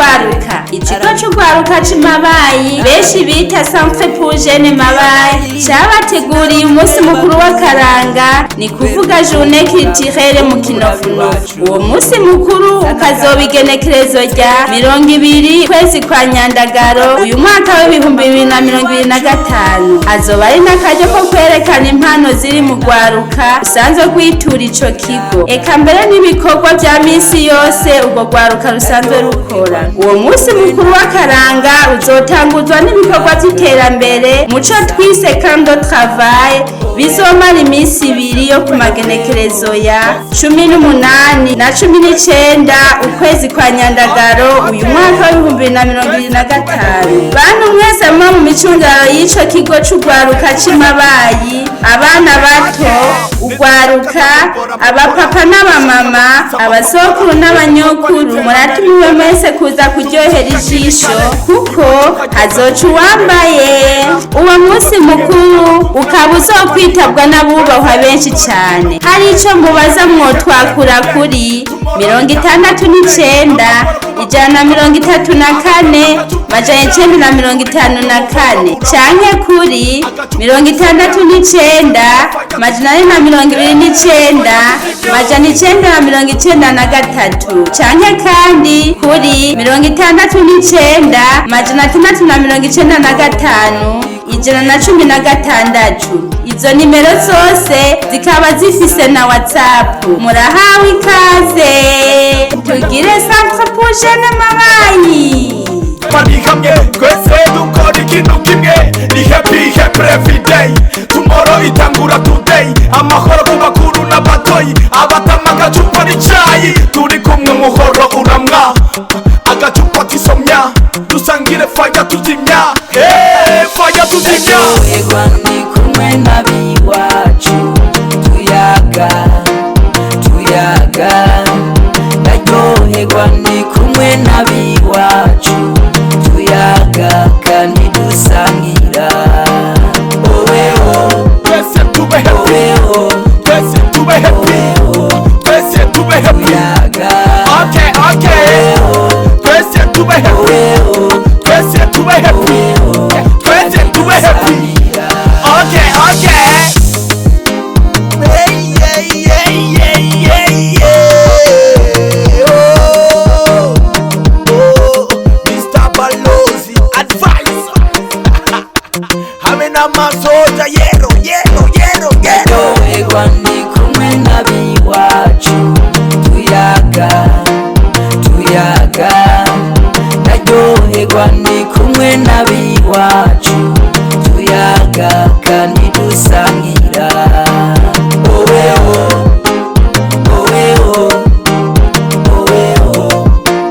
Rwaruka, ikigo c'urwaruka c'Imabayi, benshi bita Centre pour Jeunes Mabayi, cabateguriye umunsi mukuru w'akaranga, ni kuvuga Journée Culturelle mu Kinofunofu. Uwo munsi mukuru ukazoba igenekerezo rya 20 kwezi kwa Nyandagaro uyu mwaka w'2025. Azoba ari n'akaryo ko kwerekana impano ziri mu rwaruka rusanzwe rwitura ico kigo, eka mbere n'ibikorwa vya misi yose urwo rwaruka rusanzwe rukora. Uwo munsi mukuru w'akaranga uzotanguzwa n'ibikorwa vy'iterambere muco twise camp de travail, bizomara iminsi 2 yo ku magenekerezo ya 18 na 19 ukwezi kwa Nyandagaro uyu mwaka w'2025. Bantu mwese muba mu micungararo y'ico kigo c'urwaruka c'Imabayi, abana bato, urwaruka, abapapa n'abamama, abasokuru n'abanyokuru, muratumiwe mwese kuza kuryohera ijisho, kuko hazoca uwambaye. Uwo munsi mukuru ukaba uzokwitabwa n'abubahwa benshi cyane. Hari ico mubaza, mwotwakura kuri 69 134 954, canke kuri 69 429 993, canke kandi kuri 69 695 116. Izo nimero zose zikaba zifise na WhatsApp. Murahawe ikaze, tugire Centre pour Jeunes Mabayi. Bari hamwe twese dukora ikintu kimwe, ni happy, happy every day. Tomorrow itangura today. Amahoro ku bakuru n'abatoyi, abatama agacupa n'icayi, turi kumwe umuhoro uramwa agacupa kisomya, dusangire fire tuzimya. Hey, fire tuzimya. Ndaryoherwa ndi kumwe n'abiwacu, tuyaga tuyaga. Ndaryoherwa ndi kumwe n'abiwacu, tuyaga kandi dusangira. Oweho. Twese tube happy. Oweho. Twese tube happy. Oweho. Twese tube happy. Tuyaga. Okay, twese tube happy. Oweho. Twese tube happy. Oweho. Twese tube happy. Okay. Hey, yeah, yeah, yeah, yeah, yeah. Oh, oh, Mr. Balozi, advisor. Hamwe n'amasoja yero yero yero yero. Ndaryoherwa ndi kumwe n'abiwacu, tuyaga tuyaga. Ndaryoherwa ndi kumwe n'abiwacu, tuyaga kandi dusangira.